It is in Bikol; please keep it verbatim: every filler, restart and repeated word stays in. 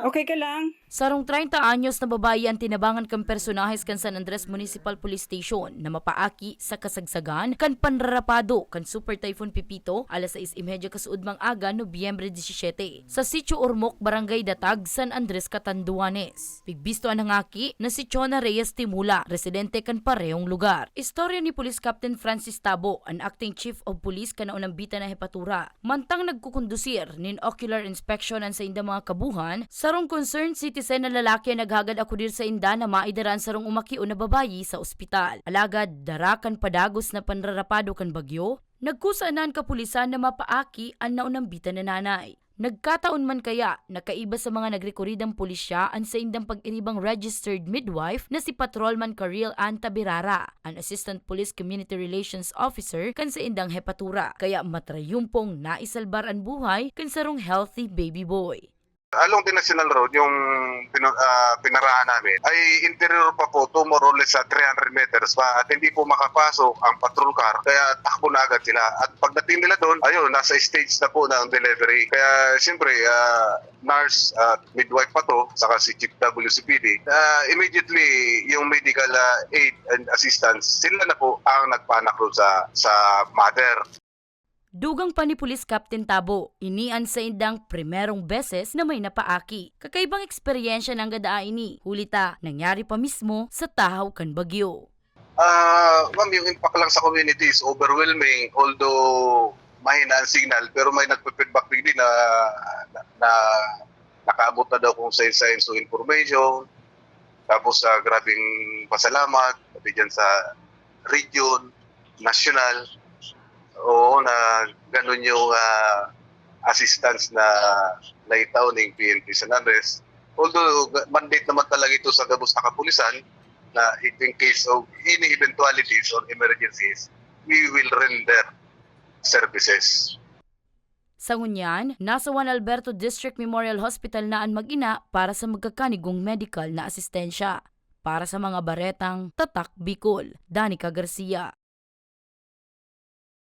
Okay ka lang? Sarong treinta anyos na babayi an tinabangan kan personahes kan San Andres Municipal Police Station na mapaaki sa kasagsagan kan panrarapado kan Super Typhoon Pepito alas sais y media kasuodmang aga, Nobyembre disisiyete, sa Sitio Ormoc, Barangay Datag, San Andres, Catanduanes. Pigbisto an nangaki na si Chona Reyes Timula, residente kan parehong lugar. Istorya ni Police Captain Francis Tabo, an acting chief of police kan naunambitan na hepatura. Mantang nagkukondusir nin ocular inspection an saindang mga kabuhan, sarong concerned citizen na lalaki an naghagad akudir sainda na maidara an sarong umakion na babayi sa ospital. Alagad dara kan padagos na panrarapado kan bagyo, nagkusa na an kapulisan na mapaaki an naunambitan na nanay. Nagkataon man kaya na kaiba sa mga nagrekoridang pulisya an saindang pag-iribang registered midwife na si Patrolman Caril Ann Tabirara, an Assistant Police Community Relations Officer kan saindang hepatura, kaya matrayumpong naisalbar an buhay kan sarong healthy baby boy. Along the National Road, yung pinu-, ah, pinarahan namin, ay interior pa po, to more or less sa three hundred meters pa, at hindi po makapasok ang patrol car, kaya takbo na agad sila. At pagdating nila doon, ayun, nasa stage na po ng delivery. Kaya siyempre, ah, nurse at midwife pa to, saka si Chief W C P D, ah, immediately yung medical, ah, aid and assistance, sila na po ang nagpaanak doon sa, sa mother. Dugang pa ni Police Captain Tabo, ini an saindang primerong beses na may napaaki. Kakaibang eksperyensya nanggad daa ini, huli ta nangyari pa mismo sa tahaw kan bagyo. Ah, ma'am, yung impact lang sa community is overwhelming, although mahina ang signal, pero may nagpe-feedback din na, na, na nakaabot na daw kung sign, signs of information. Tapos, ah, grabing pasalamat, pati dyan sa region, national, oo, na ganun yung, ah, assistance na naitao ng P N P San Andres. Although, mandate naman talaga ito sa gabos na kapulisan na if in case of any eventualities or emergencies, we will render services. Sa ngunyan, nasa Juan Alberto District Memorial Hospital na an mag-ina para sa magkakanigong medikal na asistensya. Para sa mga baretang Tatak Bicol, Danica Garcia.